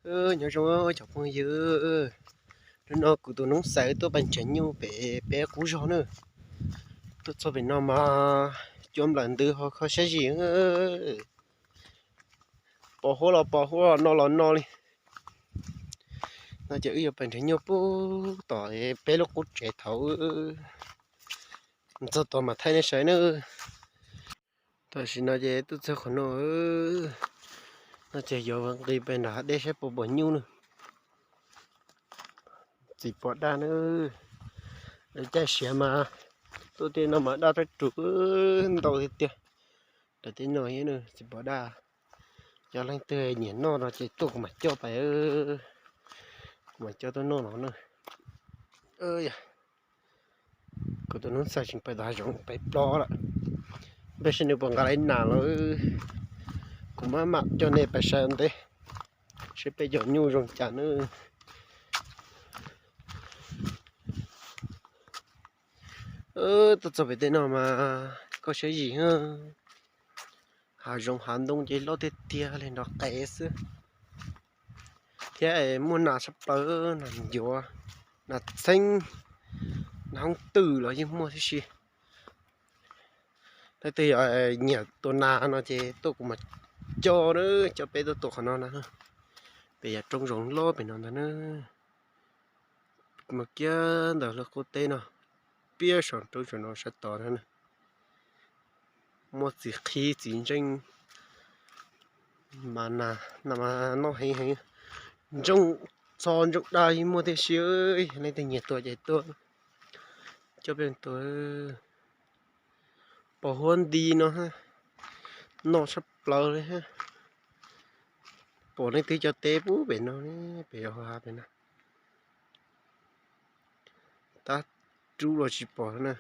Nyob zoo cov phooj ywg, hnub no kuv tus noob xaiv tuaj pais nrhiav nyuj pem peb qub zog na. Tuaj txog pem no mas cua nplawm ntws ho kho siab zim. Pos huab los pos huab, no los no li. No ces wb yuav pais nrhiav nyuj pub tom peb lub qub tsev thaum mus txog tod mam thaij nej saib na. Tam sim no ces tuaj txog qhov no, no ces yuav nqis pem nram hav dej saib puas pom nyuj na. Txiv pos daj na. Lawv caij siav mas tuaj tej no mas daj tag rus ntau tiag tiag. Lawv tej no txiv pos daj. Cov leej twg nyiam noj no ces tuaj kuv mam coj pais, kuv mam coj tuaj noj no na. Kuv tus noob xaiv tseem pais tau hav zoov pais plob lawm. Peb saib nws puas nqa li nas los, kuv mam mam coj nej pais saib ua ntej seb peb cov nyuj zoo cas na. Tuaj txog pem tej no mas kho siab zim. Hav zoov hav ntoo ces loj tiag tiag li nrov qees xwb. Thiab muaj nas tshaj plaws, nas ncuav, nas txheeb, nas hoob twm los yeej muaj tib si. Leej twg yog nyiam tua nas no ces tuaj kuv mam coj na, coj peb tuaj tua qhov no na. Pem yog roob zoov loj pem no ntag na. Mus kiag ntawm lub qub teb no, piab saum roob saum no sab tod na. Muaj txiv qhib txiv ntseej, mas nas mas noj heev heev. Ntsooj txho ntsooj daj yeej muaj tib si. Leej twg nyiam tua ces tuaj, coj peb tua. Pos huab nti no, noj tshaj plaws li. Pom leej twg cov teb pub pem no, pem yog hav pem no. Tab rub los tsis pom na.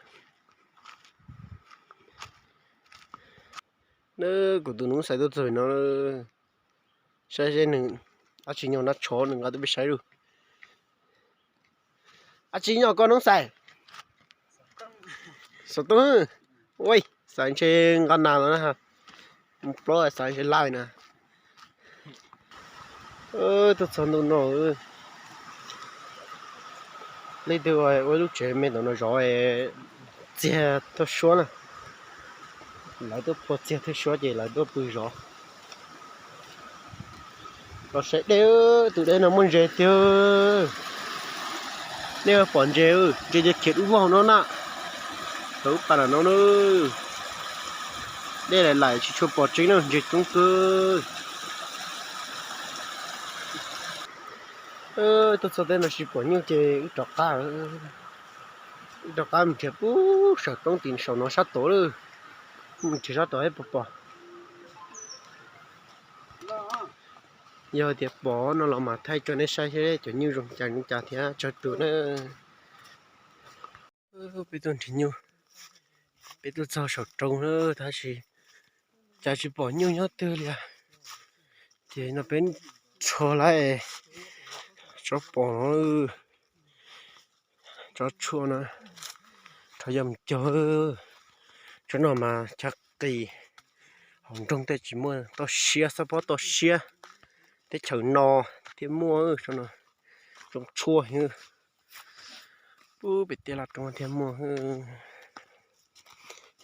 Kuv tus noob xaiv tuaj txog no, saib seb nws, ab tsi nyob nab tshov nws nqa tuaj peb saib lawm. Ab tsi nyob koj noob xaiv? Xov tooj. Ua, xaiv ntshe nqa nas los na. Mus plob xaiv ntshe laj na. Tuaj txog ntu no, leej twg ua ib lub tsev me ntawm no zov txiag tuaj suab na. Lawv tuaj phua txiag tuaj suab ces lawv tuaj pw zov. Los saib dej, tus dej no muaj ntses tiag. Nej pom ntses, ntses ces khiav dub vog no na. Lawv ub pas lam no na. Dej laim laim tsis tshua pom tseeb na, ntses coob kawg. Tuaj txog tej no tsis pom nyuj ces wb rov qab, wb rov qab mus nrhiav pub saum roob tim saum no sab tod lawm. Mus nrhiav sab tod seb puas pom. Yog tias pom no los mam thaij tso nej saib seb cov nyuj zoo cas zoo cas thiab tsawg tus na. Peb tuaj nrhiav nyuj, peb tuaj txog saum roob lawm tab sis cas tsis pom nyuj nyob twg li. Ces no peb rho lawm, tsob pos no, tsob tshuaj no, rho yog mus cog. Tsob no mas chaw qis, hauv nroog tej tsis muaj, toj siab, xob pob toj siab, teb chaws no thiaj muaj tsob no, tsob tshuaj. Ub, pem tiaj laj roob thiaj muaj.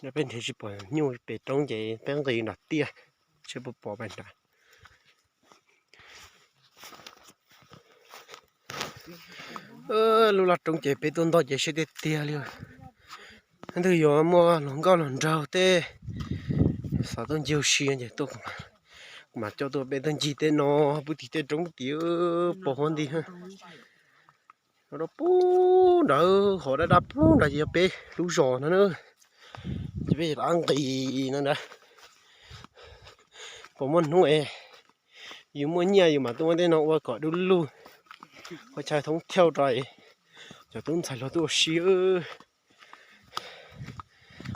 Peb nrhiav tsis pom nyuj pem roob ces peb nqis nram tiaj seb puas pom pem nrad. Lub laj roob ces peb tuaj ntoj ces siab tiag tiag li. Leej twg yuav muaj hluas nkauj hluas nraug tej xav tuaj ncig ua si ces tuaj, kuv mam coj tuaj peb tuaj ncig tej no, pub tim tej roob tim pos huab nti. Rau pub nrad, hov dab dab pub nrad ces yog peb lub zos no na. Ces peb rov nqis no nrad. Puas muaj hnub es yus muaj nyiaj yus mam tuaj muab tej no ua kom dub lug, ua chaw thoob thiauj rau cov tub ntxhais hluas tuaj ua si.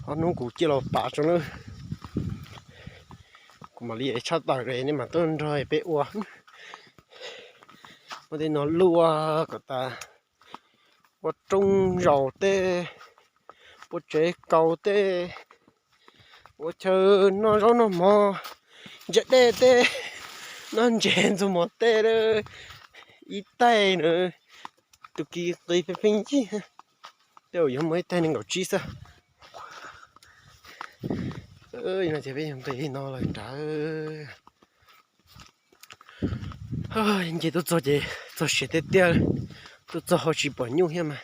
Ob hnub kuv cia los pam tso na. Kuv mam li tshaj tawm nej mam tuaj nrog peb ua. Muab tej no luaj kom tas, ua roob zaum tej, ua tsev kaus tej, ua chaw noj zaub noj mov, ntsia dej tej, Noj ntses ntxuag mov tej lawm, ib taig na, tus kiv nqis pheej pheej yig, tej zaum yuav muaj ib taig nees nkaum tsib xwb. No ces peb yuav nqis no lawm nrad. Nce tuaj txog ces txog siav tiag tiag, tuaj txog ho tsis pom nyuj thiab mas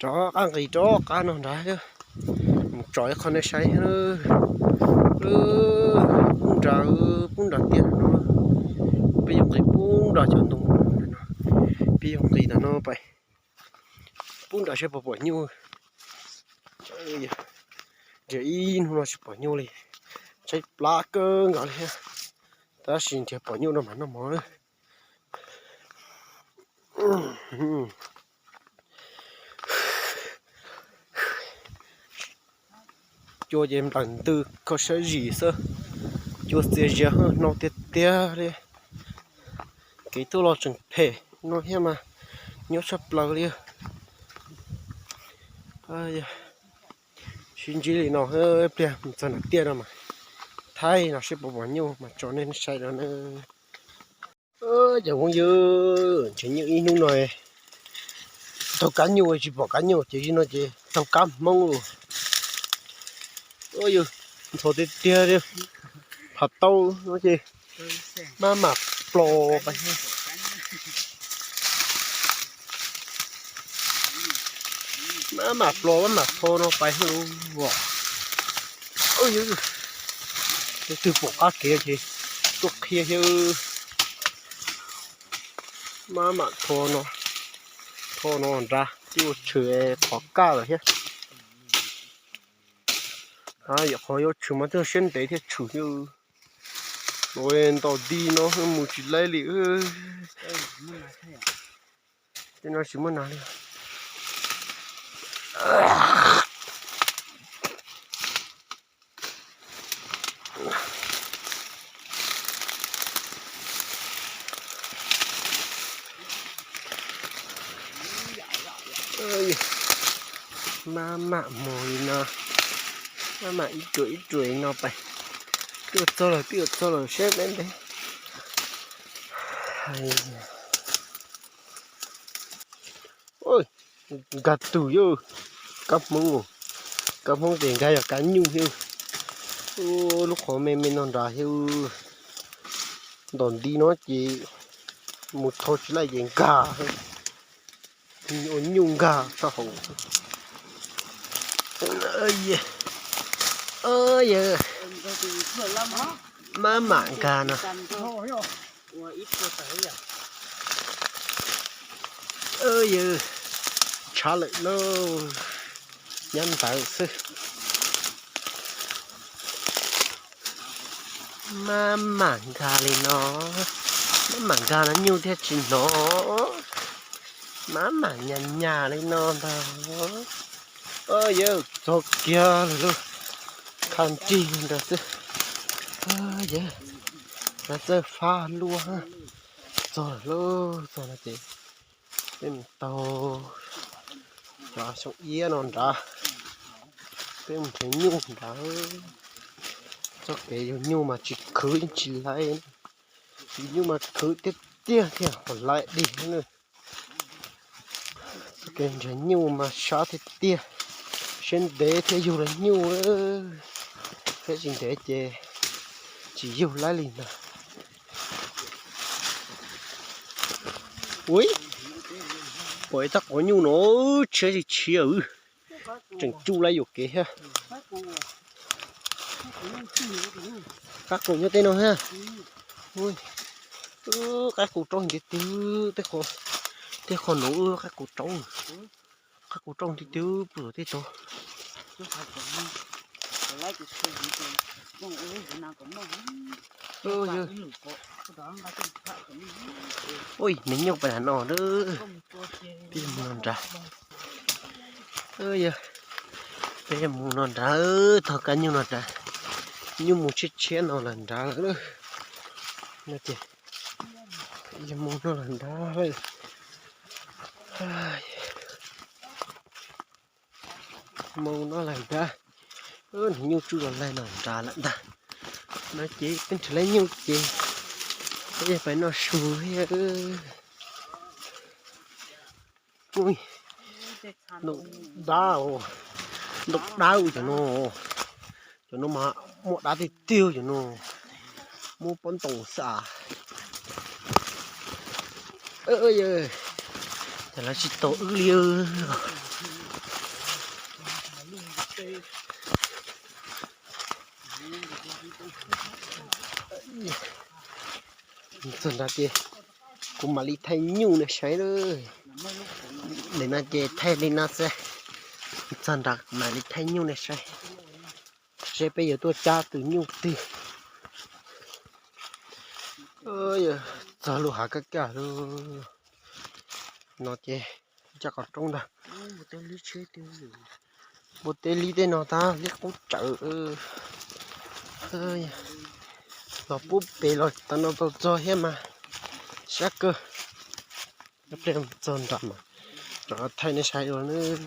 rov qab nqis rov qab no nrad, mus tsom ib qho nej saib. Pub nrad, pub nrad tiag no, peb yuav nqis pub nrad cov ntoo no, peb yuav nqis tom no pais pub nrad saib puas pom nyuj. Nrhiav ib hnub no tsis pom nyuj li, tshaib plab kawg nkaus li thiab, tab sis nrhiav pom nyuj no mas noj mov na. Cua ces nplawm ntws kho siab zim xwb, cua txias zias hwj hnau tiag tiag li. Kev tuaj los tseem phem no thiab mas nyob tshaj plaws li. Sib ntsib li no, ib pliag mus txog nram tiaj no mas thaij no seb puas pom nyuj mas tso nej saib no na. Cov phooj ywg, nrhiav nyuj ib hnub no taug kab nyuj tsis pom kab nyuj ces no ces taug kab hmoob lawm. Ntxhov tiag tiag li, phav tau no ces maj mam plos pais, maj mam plos maj mam tho no pais os. Leej twg pom qab kev ces tuaj qhia thiab. Maj mam tho no, tho no nrad twb ua tshwm qhov kaj lawm thiab. Yog qhov yuav tshwm mas twb siab ntev thiab tshwm thiab. Ntaus nti no mus tsis laib li. Tej no tsis muaj nas li. Maj mam mus li no, maj mam ib ruam ib ruam li no pais. Twb yuav txog lawm, twb yuav txog lawm, siab ntev ntev. Nkag tug yog kab hmoob, kab hmoob ces nkag yog kab nyuj thiab. Lub qhov me me no nrad thiab. Ntaus nti no ces mus tho tsis laij ces nkag, ua nyuj nkag tau hauv. Maj mam nkag no. Yawg, tshav lawm lauj, nyab ntawd xwb. Maj mam nkag li no, maj mam nkag no nyuj thiaj tsis hnov, maj mam nyas nyas li no ntag. Yawg, txog kiag lawm lauj, qha nrig ntawd xwb. Yawg, lawv txawj fab luaj. Txog lawm lauj, txog no ces peb mus taug cov xyoob iab no nrad, peb mus nrhiav nyuj nrad. Txoj kev yug nyuj mas tsis khwv yeej tsis laib, yug nyuj mas khwv tiag tiag thiaj laiv dig na. Txoj kev nrhiav nyuj mas sab tiag tiag, siab ntev thiaj yug los nyuj, thiab tsis ntev ces tsis yug laib li ntag. Ui, pom ib tag quav nyuj no, tshiab tsis tshiab, tseem tsuj laib yuam kev thiab. Qaib qus nyob tej no thiab. Qaib qus raub ntiag tiag, tej qhov no qaib qus raub, qaib qus raub ntiag tiag puag tom tej tod. Ui, me nyuj pais nram no, peb mus no nrad. Peb mus no nrad, taug kab nyuj no nrad. Nyuj mus tshiab tshiab no lawm nrad lawm. No ces mus no lawm nrad lawm. Mus no lawm nrad. Niag nyuj tsuj los laig no nrad lawm ntag. No ces peb nrhiav laib nyuj ces Peb pais noj su thiab. Ntoo dab, ntoo dab cov no, cov no mas muaj dab tiag tiag cov no, muab pob ntoos xwb. Ces lawv tsis tos wb li. Txog nrad ces kuv mam li thaij nyuj nej saib. Nim no ces thaij li no xwb, txog nrad mam li thaij nyuj nej saib, seb peb yuav tuaj cab tus nyuj twg. Txog lub hav kaj kaj lawm no ces cab qhov rooj ntag. Npua teb li tej no tab li qub tsawv. Los pub pem los tau no tau txog thiab mas sab kawg. Pliag txog nram mas rov thaij nej saib dua nawb.